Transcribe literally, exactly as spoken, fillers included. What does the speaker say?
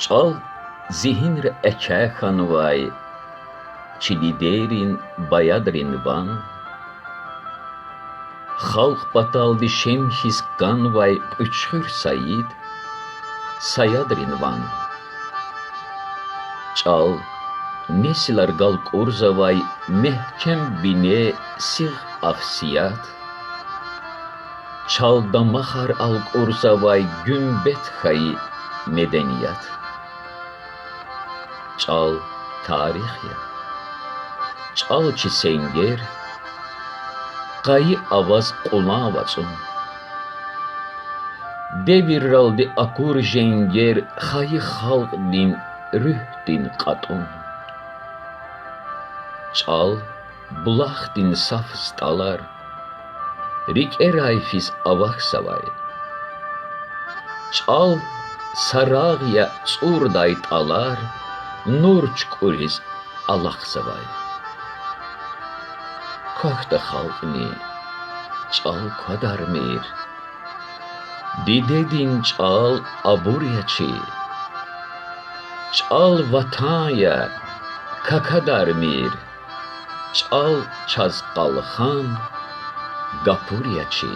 ЧӀал зигьинра экӀя хьанвай чи дидейрин, баядрин ван, халкь паталди шем хьиз канвай Кьуьчхуьр Саид, Саядрин ван. ЧӀал несилар галкӀурзавай мягькем бине, сигъ ахсият, чал дамахар алкӀурзавай гуьмбет хьайи меденият. ЧӀал тарих я, чӀал чи сенгер, къайи аваз Кьулан вацӀун. Девирралди акур женгер хайи халкьдин руьгьдин кьатӀун. ЧӀал булахдин саф стӀалар рикӀерай физ авахьзавай. ЧӀал сарагъ я, цӀурдай тӀалар нур чукӀуриз алахъзавай. Квахьда халкьни, чӀал квадармир, дидедин чӀал абур я чи. ЧӀал ватан я, какадармир, чӀал чаз къалхан, гапур я чи.